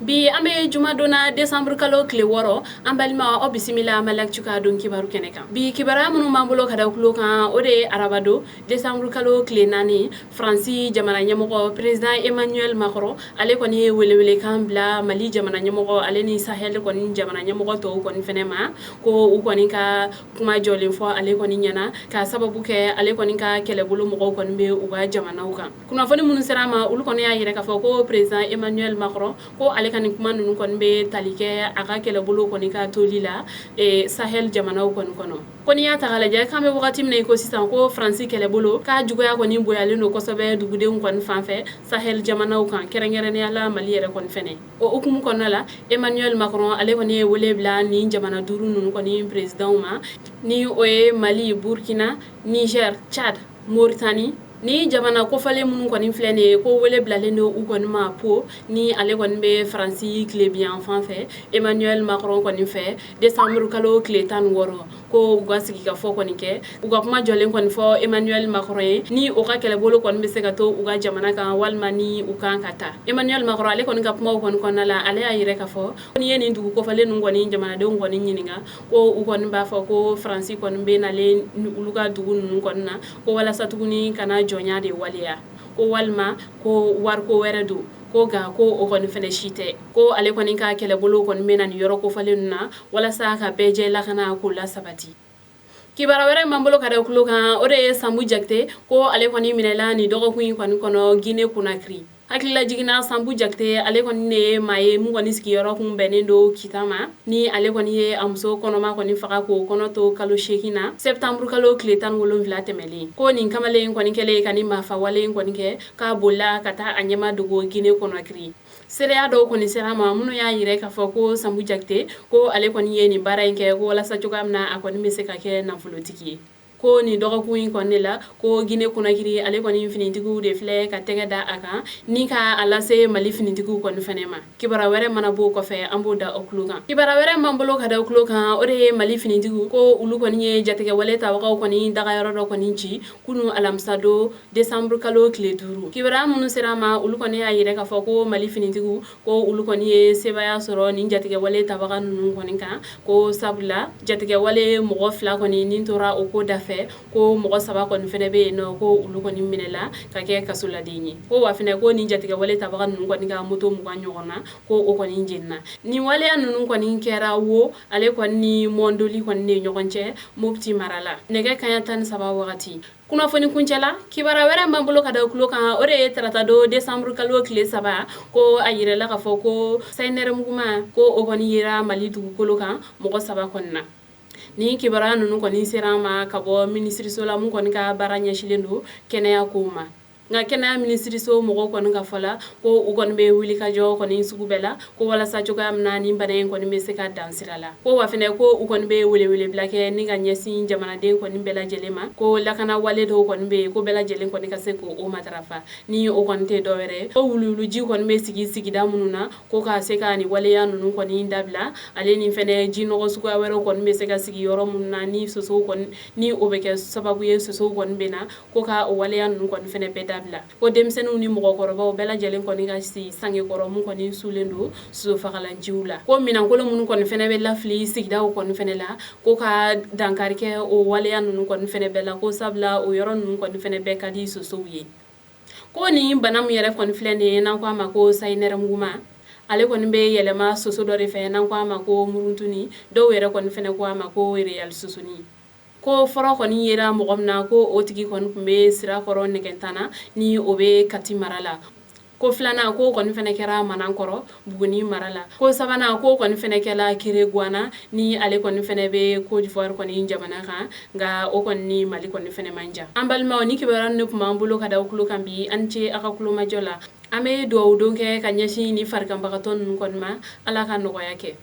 Bi an bɛ jumadon na, décembre kalo tile 6. An balima, aw bisimila Mali Actu ka don kibaru kɛnɛ kan. Bi kibaruya minnu b'an bolo ka da tulo kan, o de ye arabadon, décembre kalo tile 4, Faransi jamana ɲɛmɔgɔ, président Emmanuel Macron, ale kɔni ye welewelekan bila Mali jamana ɲɛmɔgɔ, ale ni Sahel kɔni jamana ɲɛmɔgɔ tɔw kɔni fɛnɛ ma, ko u kɔni ka kuma jɔlen fɔ ale kɔni ɲɛna, ka sababu kɛ ale kɔni ka kɛlɛbolo mɔgɔw kɔni bɛ u ka jamanaw kan. Kunnafoni minnu sera a ma, olu kɔni y'a yira k'a fɔ ko président Emmanuel Macron, ko ale ka nin kuma ninnu kɔni bɛ tali kɛ a ka kɛlɛbolo kɔni ka toli la Sahel jamanaw kɔni kɔnɔ. Ko n'i y'a ta k'a lajɛ, k'an bɛ wagati min na i ko sisan, ko Faransi kɛlɛbolo k'a juguya kɔni bonyalen don kosɛbɛ dugudenw kɔni fan fɛ Sahel jamanaw kan, kɛrɛnkɛrɛnnenya la Mali yɛrɛ kɔni fɛnɛ. O hukumu kɔnɔna la, Emmanuel Macron, ale kɔni ye wele bila nin jamana duuru ninnu kɔni présidentw ma, ni o ye Mali, Burkina, Niger, Tchad, Mauritanie. Ni jamana kofalen minnu kɔni filɛ nin ye, ko wele bilalen don u kɔni ma Pau, ni ale kɔni bɛ Faransi tilebiyan fan fɛ, Emmanuel Macron kɔni fɛ, décembre kalo tile 16, ko u ka sigi ka fɔ kɔni kɛ, u ka kuma jɔlen kɔni fɔ Emmanuel Macron ye, ni o ka kɛlɛbolo kɔni bɛ se ka to u ka jamana kan walima ni u kan ka taa. Emmanuel Macron, ale kɔni ka kumaw kɔni kɔnɔna la, ale y'a yira k'a fɔ n'i ye nin dugu kofalen ninnu kɔni jamanadenw kɔni ɲininka, ko u kɔni b'a fɔ ko Faransi kɔni bɛ nalen olu ka dugu ninnu kɔni na ko walasa tuguni kana jɔnya de waleya, ko walima ko wariko wɛrɛ don, ko nka ko o kɔni fɛnɛ si tɛ, ko ale kɔni ka kɛlɛbolo kɔni bɛ na nin yɔrɔ kofalen ninnu na walasa ka bɛɛ jɛ lakana k'o la sabati. Kibaruya wɛrɛ m'an bolo ka da tulo kan, o de ye Sanbu Jakite, ko ale kɔni minɛla nin dɔgɔkun in kɔni kɔnɔ Guinée Conakry. Hakilila jiginna, Sanbu Jakite, ale kɔni ne ye maa ye mun kɔni sigiyɔrɔ kun bɛnnen don Kita ma, ni ale kɔni ye a muso kɔnɔma kɔni faga k'o kɔnɔ to kalo 8 na, septembre kalo tile 17 tɛmɛlen. Ko nin kamalen kɔni kɛlen ka ni maafa wale kɔni kɛ, k'a bolila ka taa a ɲɛma dogo Guinée Conakry. Seereya dɔw kɔni sera ma minnu y'a yira k'a fɔ ko Sanbu Jakite, ko ale kɔni ye nin baara in kɛ ko walasa cogoya min na a kɔni bɛ se ka kɛ nafolotigi ye. Ko nin dɔgɔkun in kɔni de la, ko Guinée Conakry ale kɔni finitigiw de filɛ ka tɛgɛ da a kan ni ka a lase Mali finitigiw kɔni fɛnɛ ma. Kibaruya wɛrɛ mana b'o kɔfɛ, an b'o da o tulo kan. Kibaruya wɛrɛ m'an bolo ka da o tulo kan, o de ye Mali finitigiw, ko olu kɔni ye jatigɛwale tabagaw kɔni dagayɔrɔ dɔ kɔni ci kunu alamisa don, décembre kalo tile 5. Kibaruya minnu sera ma, olu kɔni y'a yira k'a fɔ ko Mali finitigiw, ko olu kɔni ye sebaaya sɔrɔ nin jatigɛwale tabaga ninnu kɔni kan, ko sabula jatigɛwale mɔgɔ fila kɔni nin tora o ko dafɛ, ko mɔgɔ saba kɔni fɛnɛ bɛ yen nɔ, ko olu kɔni minɛla ka kɛ kasoladen ye. Ko wa fɛnɛ, ko nin jatigɛwale tabaga ninnu kɔni ka moto 20 ɲɔgɔn na, ko o kɔni jenina. Nin waleya ninnu kɔni kɛra wo ale kɔni ni Mɔndoli kɔni ni ɲɔgɔn cɛ, Mopti mara la, nɛgɛ kaɲa 13 wagati. Kunnafoni kuncɛla, kibaruya wɛrɛ m'an bolo ka da tulo kan, o de ye tarata don, décembre kalo tile 3, ko a yirala k'a fɔ ko sayi nɛrɛmuguma, ko o kɔni yera Mali dugukolo kan mɔgɔ saba kɔni na. Ni kibaruya ninnu kɔni sera an ma ka bɔ minisiriso la mun kɔni ka baara ɲɛsilen don kɛnɛya kow ma. Nka kɛnɛya minisiriso mɔgɔw kɔni ka fɔ la, ko u kɔni bɛ wulikajɔ kɔni sugu bɛɛ la, ko walasa cogoya min na ni bana in kɔni bɛ se ka dan sira la. Ko wa fɛnɛ, ko u kɔni bɛ welewelebila kɛ ni ka ɲɛsin jamanaden kɔni bɛɛ lajɛlen ma, ko lakana wale dɔw kɔni bɛ yen, ko bɛɛ lajɛlen kɔni ka se k'o matarafa. Ni o kɔni tɛ dɔwɛrɛ, ko wuluwuluji kɔni bɛ sigi sigida minnu na, ko ka se ka nin waleya ninnu kɔni dabila. Ale ni fɛnɛ ji nɔgɔ suguya wɛrɛw kɔni bɛ se ka sigi yɔrɔ minnu na, ni sosow kɔni ni o bɛ kɛ sababu ye sosow kɔni bɛ na, ko ka o waleya ninnu kɔni fɛnɛ bɛɛ dabila. Ko denmisɛnninw ni mɔgɔkɔrɔbaw bɛɛ lajɛlen kɔni ka si sange kɔrɔ mun kɔni sulen don sosofagalanjiw la. Ko minɛnkolon minnu kɔni fɛnɛ bɛ lafili sigidaw kɔni fɛnɛ la, ko ka dankari kɛ o waleya ninnu kɔni fɛnɛ bɛɛ la, ko sabula o yɔrɔ ninnu kɔni fɛnɛ bɛɛ ka di sosow ye. Ko nin bana min yɛrɛ kɔni filɛ nin ye, n'an ko a ma ko sayi nɛrɛmuguma, ale kɔni bɛ yɛlɛma soso dɔ de fɛ, n'an ko a ma ko muruntuni, dɔw yɛrɛ kɔni fɛnɛ ko a ma ko réal sosoni. Ko fɔlɔ kɔni yera mɔgɔ min na, ko o tigi kɔni tun bɛ Sirakɔrɔ Nɛgɛntana, ni o bɛ Kati mara la. Ko filanan, ko kɔni fɛnɛ kɛra Manankɔrɔ, Buguni mara la. Ko sabanan, ko kɔni fɛnɛ kɛra Kereguana, ni ale kɔni fɛnɛ bɛ Côte d'Ivoire kɔni jamana kan, nka o kɔni ni Mali kɔni fɛnɛ man jan. An balimaw, ni kibaruya ninnu tun b'an bolo ka da aw tulo kan bi. An ce aw ka kulomajɔ la. An bɛ dugawu don kɛ ka ɲɛsin ni fariganbagatɔ ninnu kɔni ma, Ala ka nɔgɔya kɛ.